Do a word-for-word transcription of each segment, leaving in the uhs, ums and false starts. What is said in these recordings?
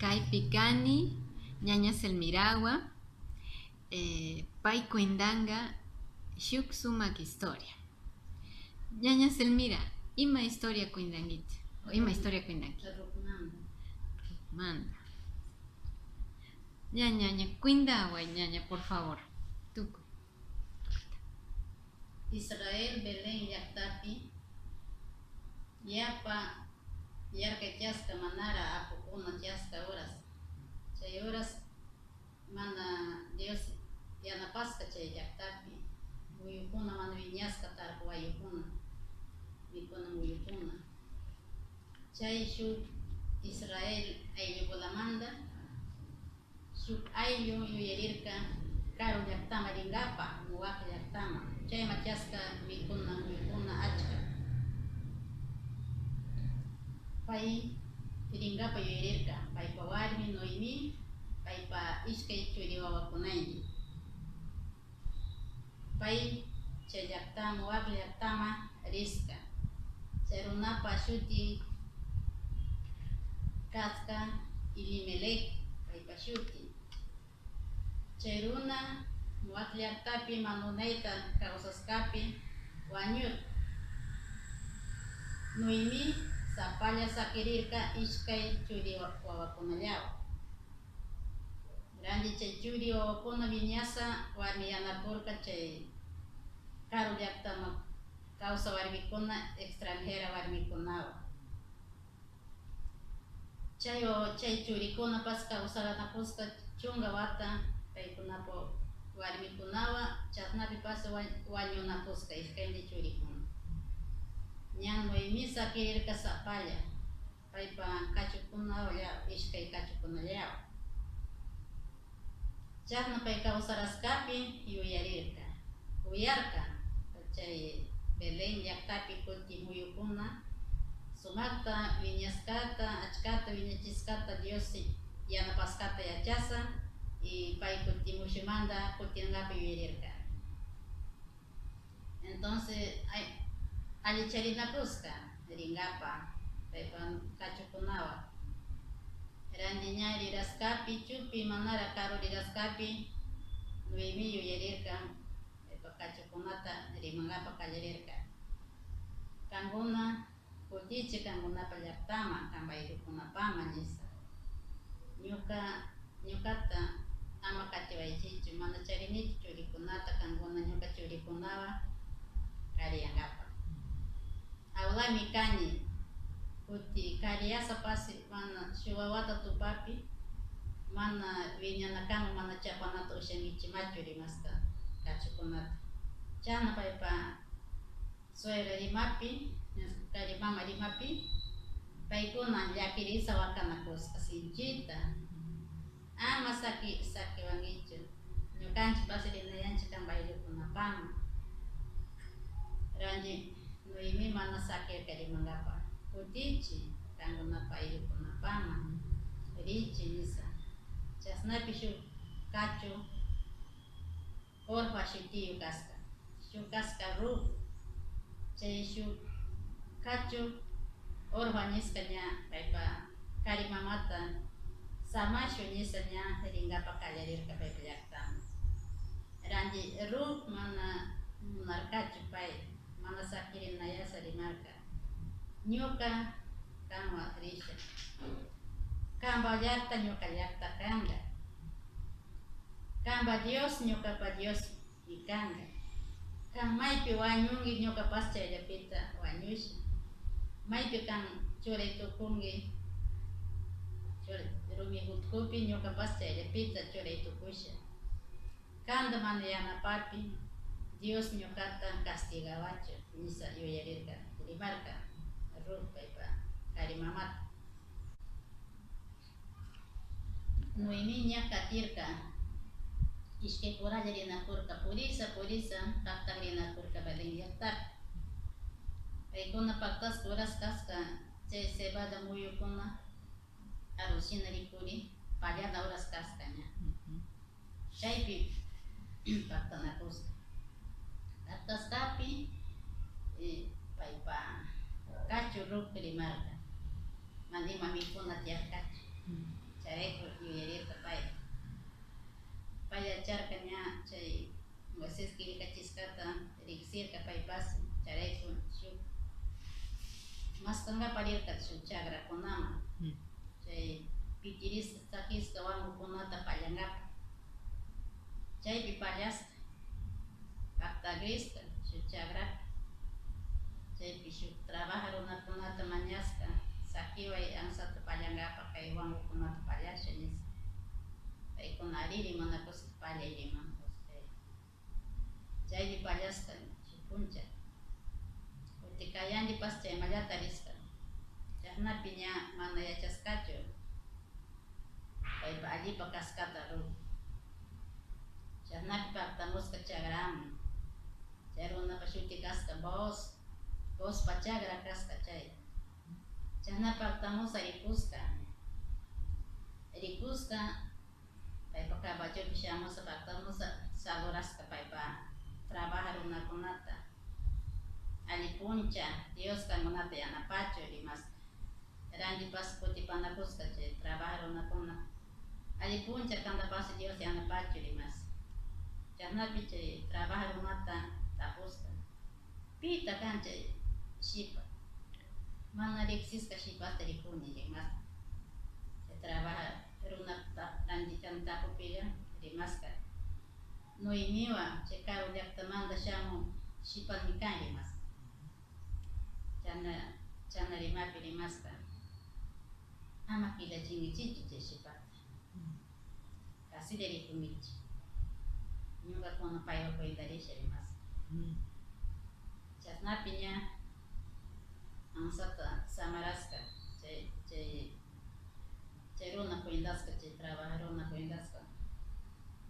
Kaypi kani ñaña Selmirawan, eh, pay cuentanqa shuk sumaq historia. Ñaña Selmira, ima historia cuentankichik? O ima historia cuentanki? Rukmanta. Rukmanta. Ña, ñaña, cuentaway, ñaña, por favor. Tukuy. Israel Belén llaqtapi yapa yarkachasqa manara apukuna chasqa horas. Chay horas mana Dios yanapasqa chay llaqtapi. Muyukuna mana wiñasqa tarpuyukuna, mikuna muyukuna. Chay shuk Israel ayllukunamanta shuk ayllu yuyarirka karu llaqtaman ringapa, Moab llaqtaman. Chayman chasqa mikuna, muyukuna achka. Pay ringapa yuyarirka, paypa warmi Noemí, paypa iskay churi wawakunayki. Pay chay llaqta, Moab llaqtaman risqa. Chay runapa shuti kasqa Elimelec, paypa shuti. Chay runa Moab llaqtapi mana unayta kawsaskapi wañurqa. Noemí sapalla sakirirka iskay churi wa-, wawakunallawan. Ranti chay churi wawakuna wiñasqa warmi yanakurka chay karu llaqtaman kawsaq warmikuna, extranjera warmikunawan. Chay wawa, chay churikunapas kawsaranakusqa chunka wata paykunapa warmikunawan, chasnapipas wa-, wañunakusqa iskaynti churikuna. Ñan Noemí sakirirka sapalla paypa kachukunawan, iskay kachukunallawan. Chasna pay kawsaraskapi yuyarirka, uyarka, chay Belén llaqtapi kuti muyukuna sumaqta wiñaskata, achkata wiñachiskata, Dios yanapaskata yachasa, y pay kutimushimanta kutinkapi yuyarirka. Entonces, ay, allicharinakuska ringapa paypa kachukunawan. Ranti ña riraskapi, chupi manara karu riraskapi, Noemí yuyarirka, paypa kachukunata rimangapa kallarirka. Kankuna kutichi kankunapa llaqtaman, kanpa ayllukunapaman, nisa. Ñuka, ñukata ama katiwaychichu, mana charinichu churikunata, kankuna ñuka churikunawan kariyangapa. Aulami kani, kuti kariyasapasi mana shuk wawata tupapi, mana wiñana kanman, mana chapanata ushankichimachu rimasqa kachukunata. Chasna paypa suegra rimapi, kari mama rimapi, paykuna llakirisa wakanakusqa sinchita. Ama saki, sakiwankichu. Ñukanchik pasirinayanchik kanpa ayllukunapaman. Ranti Noemí mana sakirka rimangapa. Kutichi kankunapa ayllukunapaman. Richi, nisa. Chasnapi shuk kachu Orfa shutiyu kasqa. Shuk kasqa Rut. Chay shuk kachu Orfa nisqa ña paypa kari mamata samashun nisa ña ringapa kallarirka paypa llaqtaman. Ranti Rut mana munarkachu pay, mana sakirinayasa rimarka. Ñuka kanwan risha. Kanpa llaqta ñuka llaqta kanqa. Kanpa Dios ñukapa Diosmi kanqa. Kan maypi wañunki, ñukapas chayllapita wañusha. Maypi kan churay tukunki, churay, rumi utkupi, ñukapas chayllapita churay tukusha. Kanta mana yanapapin Dios ñukata castigawachu, nisa yuyarirka, rimarka Rut paypa kari mamata. Noemí ña katirka, iskay puralla rinakurka, purisa, purisa, paktak rinakurka Belén llaktapi. Paykuna paktasqa horas kasqa, chay cebada muyukuna arrozshina rikuri, pallana horas kasqa ña. Chaypi paktanakusqa. Paktasqapi, eh, paypa kachu Rut rimarka. Mana ima mikuna tiyarkachu. Mm. Chay Sangapa rirka shuk chakrakunaman. Mm. Chay pitirisqa, sakirisqa wankukunata pallangapa. Chaypi pallasqa, paktagrisqa shuk chakrapi. Chaypi shuk trabaja runakunata mañasqa, sakiway ansata pallangapa, kay wankukunata pallasha nisqa. Paykuna ari rimanakusqa pallay riman, o sea, chaypi pallasqa shuk puncha. Kutin kay Andipas chaymallata risqa. Chasnapi ña mana yachasqachu paypa allipa kasqata runa. Chasnapi paktamusqa chakraman. Chay runapa shuti kasqa Boaz, Boazpa chakra kasqa chay. Chasna paktamusqa rikusqa. Rikusqa, paypa caballopi shamusqa, paktamusqa, saludasqa paypa trabaja runakunata. Alli puncha, Dios qankunata yanapachun rimasqa. Rantipas kutipanakusqa chay trabaja runakuna. Alli puncha, qantapas Dios yanapachun rimasqa. Chasnapi chay trabaja runata tapusqa. Pita kan chay shipa? Mana riksisqa shipasta rikuni rimasqa. Chay trabaja runata rantikan tapupilla rimasqa. Noemiwan chay karu llaktamanta shamun shipami kan rimasqa. Chana, chana rimapi rimasqa. Ama killachinkichichu chay shipata. Kasilla rikunkichi. Ñuqakuna paywan cuentarisha rimasqa. Chasnapi ña ansata samarasqa, chay, chay, chay runa cuentasqa, chay trabaja runa cuentasqa.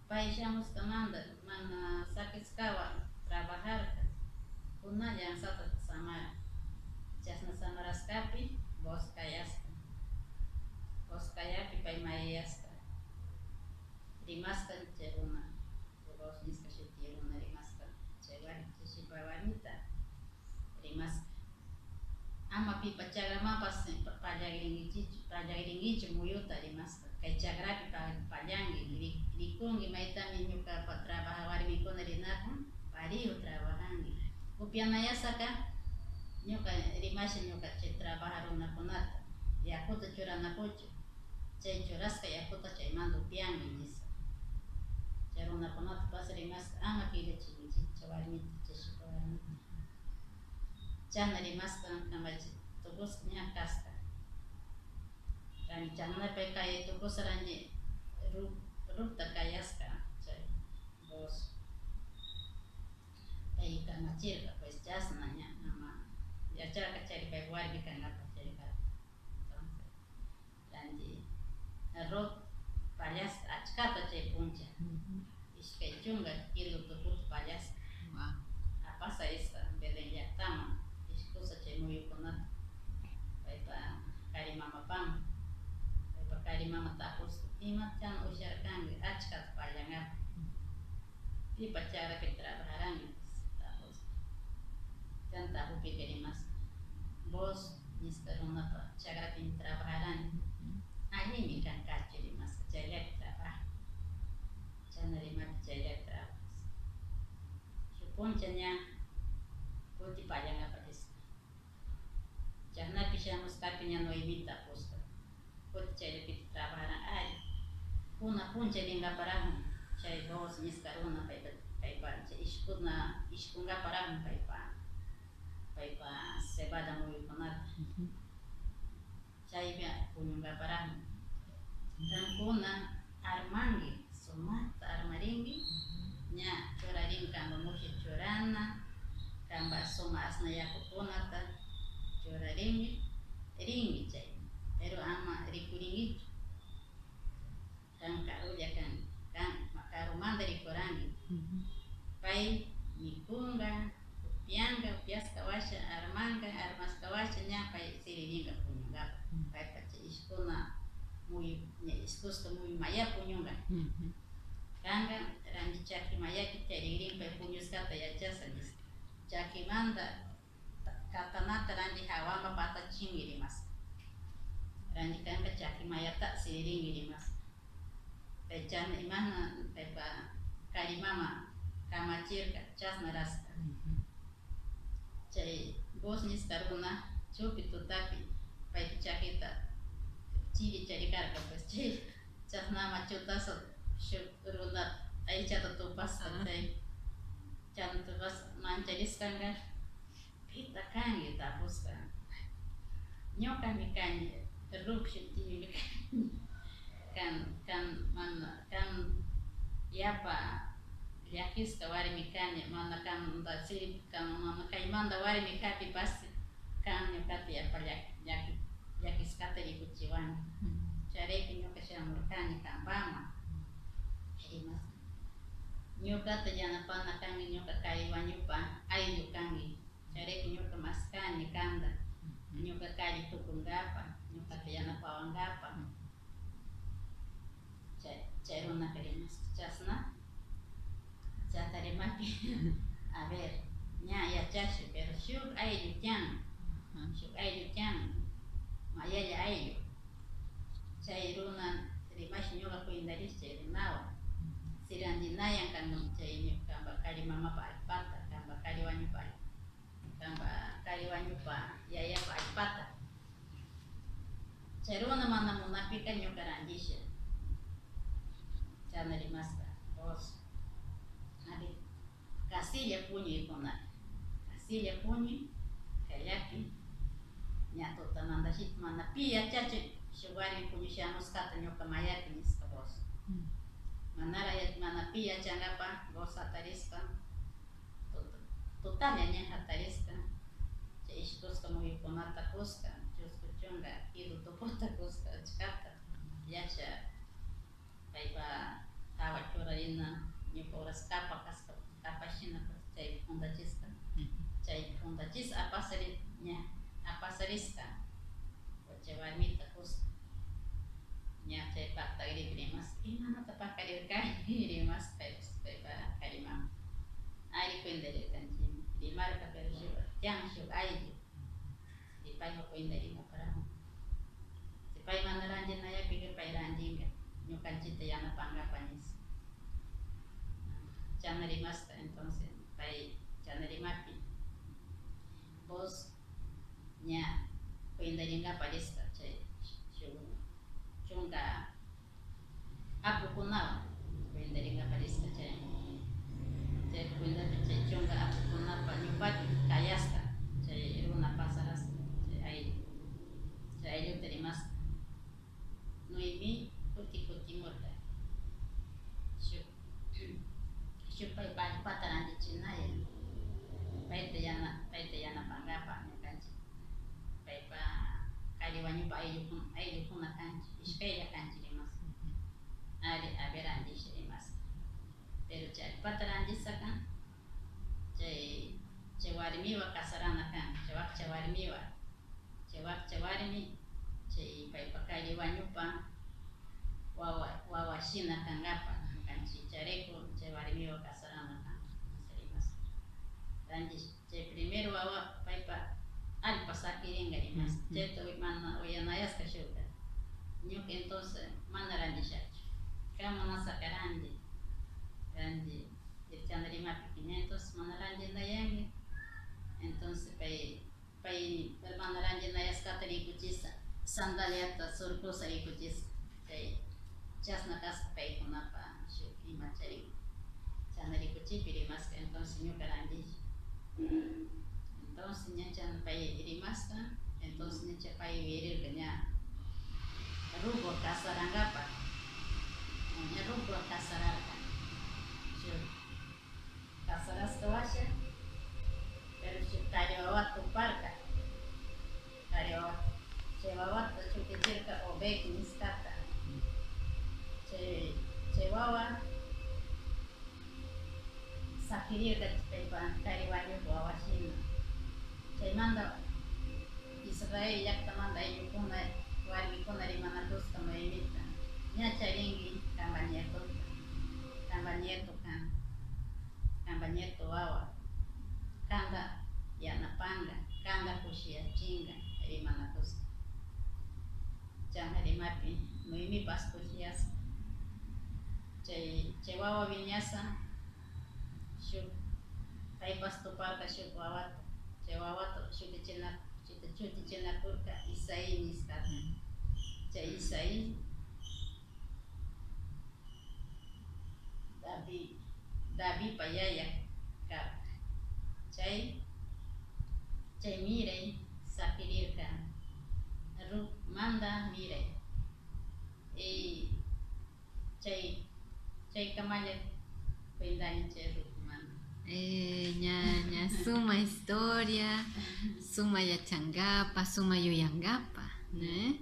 Pay shamusqamanta mana sakisqawan trabajarqa, kunalla ansata samaran. Chasna samarasqapi Boaz kayasqa. Boaz kayaspi pay mayayasqa. Rimasqa chay runa, Boaz nisqa shuti runa rimasqa, chay wari-, chay shipa warmita rimasqa. Ama pipa chakramanpas pa-, pallagrinkichichu, pallagrinkichu muyuta rimasqa. Kay chakrapi pa-, pallanki, ri-, rikunki maytami ñuqapa trabaja warmikuna rinapan, pariyu trabajanki. Upianayasaka ñuqa rimasha, ñuqa chay trabaja runakunata yakuta churanakuchu. Chay churasqa yakuta chaymanta upianki, nisqa. Chay runakunatapas rimasqa, ama killachinkichichu chay warmita, chay shipa warmita. Chayna rimasqa, kamachitukusqa ña kasqa. Ranti, chayna pay kay tukusqa ranti, ru-, rukta kayasqa chay Boaz. Pay kamachirqa, pues, chasna ña ama yacharqa chayri pay warmi kangapa chayqa. Entonces, ranti, Rut pallasqa achkata chay puncha. Iskay chunka kilo tukuta pallasqa. Apasqa isqa Belén llaktaman, ishkusqa chay muyukunata. Paypa karimamapaman. Paypa karimama tapusqa, imata chayna usharkanki achkata pallangapa? Pipa chakrapi trabajaranki? Tapusqa. Chanta apupika rimasqa, Boaz nisqa runapa chakrapimi trabajarani. Allimi kan kachu rimasqa, chayllapi trabaja. Chayna rimapi chayllapi trabajas. Shuk puncha ña kuti pallangapa risqa. Chasnapi shamusqapi ña Noemita tapusqa. Kuti chayllapi trabajaran, ay, kuna puncha rinkaparaqmi chay Boaz nisqa runa paypa, paypa chay ishkuna, ishkunkaparaqmi paypa, paypa cebada muyukunata. Chaypi puñunkaparaqmi. Qankuna armanki, sumaqta armarinki, ña churarinki kanpa mushi churana, kanpa sumaq asna yakukunata churarinki, rinki chayman, pero ama rikurinkichu. Kan karulla kan, kan karumanta rikuranki. Pay mikunqa, upianqa, upiasqa washa armanqa, armasqa washa ña pay siririnqa puñunkapak. Paypa chay ishkuna muyu, ña ishkusqa muyu maya puñunqa. Kanqa ranti chaki mayapi charirin pay puñusqata yachasqa, nisqa. Chakimanta katanata ranti hawaman patachinki rimasqa. Ranti kanqa chaki mayata siririnki rimasqa. Pay chayna imana paypa karimama kamachirqa, chasna rasqa. Chay Boaz nisqa runa Chuki tutapi paypa chakita chiri chari karka, pues, chay chasnama chutasa shuk runa aychata tupasqa, ah, chay chanta tupas mancharisqanqa. Pita kanki? Tapusqa. Ñuqami kani, Rup shutiymi kani. Kan, kan, mana, kan yapa llakisqa warmi kani, mana kanta sirvi, kan, mana kaymanta warmi kapipasi, kan ñuqata yapa llak-, llak-, llakisqata rikuchiwanki. Mm. Chayrayku ñuqa shamurqani kanpaman. Rimasqa. Ñuqata yanapana kanki, ñuqa kay wañupa ayllu kanki. Chayrayku ñuqa maskani kanta, ñuqa kalli tukunkapa, ñuqata yanapawankapa. Chay, chay runaqa rimasqa chasna, chata rimapin. A ver, ña yachashun, pero shuk ayllu tiyan, shuk ayllu tiyan, Mayalla ayllu. Chay runa rimash ñuqa cuentarishpa chay runawan. Si randinayan kanman chay kanpa kari mamapa allpata, kanpa kari wañupa allpata. Kanpa kari wañupa yayapa allpata. Chay runa mana munapika ñuqa randisha. Chayna rimasqa. Dos. Ari. Kasilla puñuy kuna. Kasilla puñuy. Kay llaki. Ña tutamantashita mana pi yachachin. Shuk warmi puñushamuskata ñuqa mayarki nisqa. Dos. Mm. Manara ya-, mana pi yachankapa. Dos hatarisqa. Tuta-, tutaña ña hatarisqa, chay ishkusqa muyukunata kusqa, chusku chunka kilo tuputa kusqa, achkata, yacha, paypa tawa churarina, ñuka horas kapa kasqa, kapa shina, chay puntachisqa, chay puntachis apasari-, ña apasarisqa. Chay warmita kusqa. Ña chay pakta gripe rimasqa, imanata pakarirkani rimasqa, paypas, paypa kari mama. Ari cuentarirkanchimi, rimarka, pero shuk, tiyan shuk ayllu. Y paypa cuentarinkaparawan. Si pay mana rantinayapika, pay rantinka, ñukanchita yanapankapa nisqa. Chayna rimasqa, entonces, pay chayna rimapi. Vos ña cuentarinkapa risqa chay chu-, chunka apukunawan cuentarinkapa risqa chay, chay cuentapi chay chunka apukunapa ñawpapi kayasqa chay runa pasarasqa chay ayllu, chay aylluta rimasqa. Noemi kuti kutimurqa. Shuk, shuk paypa allpata rantichinalla. Payta yana-, payta yanapankapa ñukanchik. Paypa kari wañupa ayllukun-, ayllukuna kanchik, iskaylla kanchik rimasqa. Ari, a ver, rantisha rimasqa. Pero chay allpata rantisqa, chay, chay warmiwan casarana kan, chay wakcha warmiwan. Chay wakcha warmi, chay paypa kari wañupa wawa, wawa shina kankapa, kanchik chayrayku chay warmiwan casarana kan, rimasqa. Rantish, chay primer wawa paypa allpa sakirinka rimasqa. Chayta wi-, mana uyanayasqa shukka. Ñuka entonces mana rantishachu. Kama nasaka ranti, ranti, chayna rimapi ña entonces mana rantinayanki. Entonces pay Pay mana rantinayasqata rikuchisqa, sandaliata surkusqa rikuchisqa. Chay chasna kasqa paykunapa shuk ima chayri, chayna rikuchipi rimasqa, entonces ñuka rantish. Entonces ña chayna pay rimasqa, entonces ña chay pay wirirka ña ruku casarankapa, ña ruku casararka. Shuk Casarasqa washa, pero chay kari wawata tuparka. Kari wawata. Chay wawata shutichirka Obed nisqata. Chay, chay wawa sakirirka paypa kari wañuq wawa shina. Chaymanta Israel llaqtamanta ayllukuna, warmikuna rimanakusqa Noemita: "Ña charinki qanpa nietota, qanpa nieto kan, qanpa nieto wawa, qanta yanapanqa, qanta kushiyachinqa", rimanakusqa. Chayna rimapi Noemipas kushiyasqa. Chay, chay wawa wiñasqa, shuk, paypas tuparqa shuk wawata, chay wawata shutichina Chayta chutichinakurka Isaí nisqata. Chay Isaí David, Davidpa yaya karka. Chay, chay miray saqirirka Rutmanta miray. Y chay, chaykamalla cuentaña chay Rutmanta. Eh, ña, ña suma historia, suma yachangapa, suma yuyangapa, ¿no?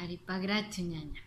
Ari, pagrachu ñaña.